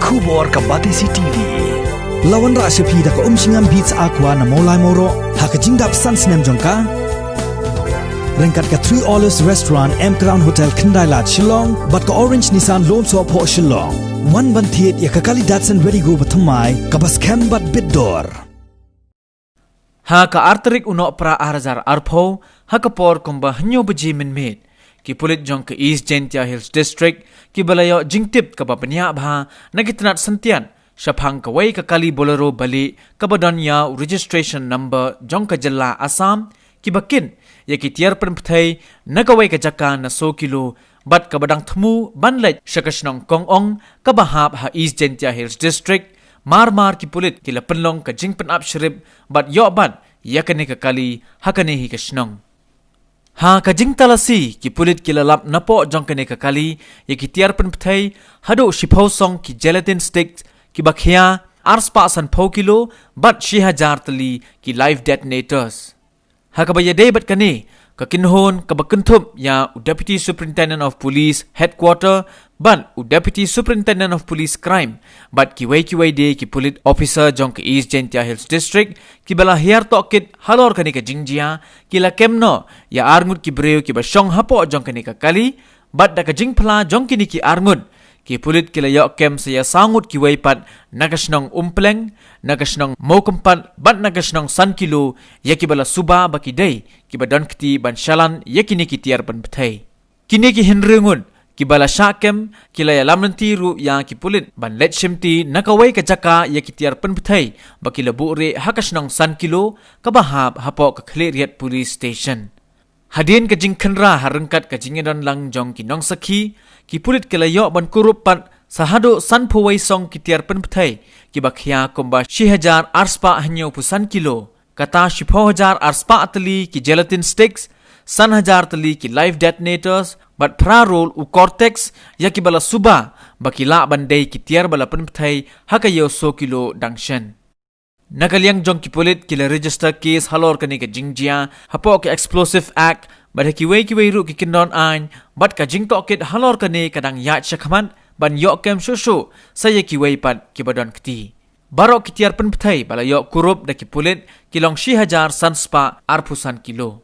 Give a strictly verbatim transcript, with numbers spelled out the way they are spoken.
Khubor ka Batesi T V. La wanrah sha phi da ka Umshngam Beats Aqua na Mawlai Mawroh ha ka jingdap san snem jong ka. Ryngkat ka Three Olives Restaurant, M Crown Hotel, Khyndai Lad, Shillong, bad ka Orange Nissan Lone Soh Phoh, Shillong. Wan ban thied ïa ka kali Datsun Redi-GO bathymmai kaba skhem bad bit dor. Ha ka ar tarik u Nohprah ar hajar arphew, ha ka por kumba hynñiew baje mynmiet, ki pulit jong ka East Jaintia Hills District kiba la ïoh jingtip kaba bniah bha na ki tnat syntiat shaphang kawei ka kali Bolero balieh kaba don ïa u registration number jong ka jylla Assam, kiba kit ïa ki tiar pynpthei na kawei ka jaka na soo kilo bad kaba dang thmu ban leit sha ka shnong Kong Ong kaba hap ha East Jaintia Hills District. Mar mar ki pulit ki la pynlong ka jingpynap shrip bad ïoh bat ïa kane ka kali ha kane hi ka shnong. Ha ka jingtalasi, ki pulit ki la lap napoh jong kane ka kali ïa ki tiar pynpthei haduh shiphew song ki gelatin sticks kiba khia, ar spah sanphew kilo bad shi hajar tylli ki live detonators. Ha kaba ïadei bad kane ka kynhun kaba kynthup ïa u Deputy Superintendent of Police Headquarter bad u Deputy Superintendent of Police Crime bad kiwei kiwei de ki pulit officer jong ka East Jaintia Hills District kiba la hiar tohkit halor kane ka jingjia, ki la kem noh ïa arngut ki briew kiba shong hapoh jong kane ka kali, bad da ka jingphla jong kine ki arngut, ki pulit ki la ïoh kem sa ïa saw ngut kiwei pat na ka shnong Umpleng, na ka shnong Mawkympat bad na ka shnong San Kilo, ïa kiba la suba ba ki dei kiba don kti ban shalan ïa kine ki tiar pynpthei. Kine ki hynriew ngut kiba la shah kem ki la ïalam lynti ruh ïa ki pulit ban leit shimti na kawei ka jaka ïa ki tiar pynpthei ba ki la buhrieh ha ka shnong San Kilo kaba hap hapoh ka Khliehriat Police Station. Hadien ka jingkhynra ha ryngkat ka jingïadon lang jong ki nongsakhi, ki pulit ki la ïoh ban kurup pat sa haduh sanphew wei song ki tiar pynpthei kiba khia kumba shi hajar ar spah hynñiewphew san kilo, kata shiphew hajar ar spah tylli ki gelatin sticks, san hajar tylli ki live detonators bad phra rul u Cortex, ïa kiba la suba ba ki lah ban dei ki tiar ba la pynpthei ha ka ïew soo kilo dang shen. Na ka liang jong ki pulit, ki la register case halor kane ka jingjia hapoh ka Explosive Act bad ha kiwei kiwei ruh ki kyndon aiñ, bad ka jingtohkit halor kane ka dang ïaid shakhmat ban ïoh kem shuh shuh sa ïa kiwei pat kiba don kti. Baroh ki tiar pynpthei ba la ïoh kurup da ki pulit ki long shi hajar san spah arphew san kilo.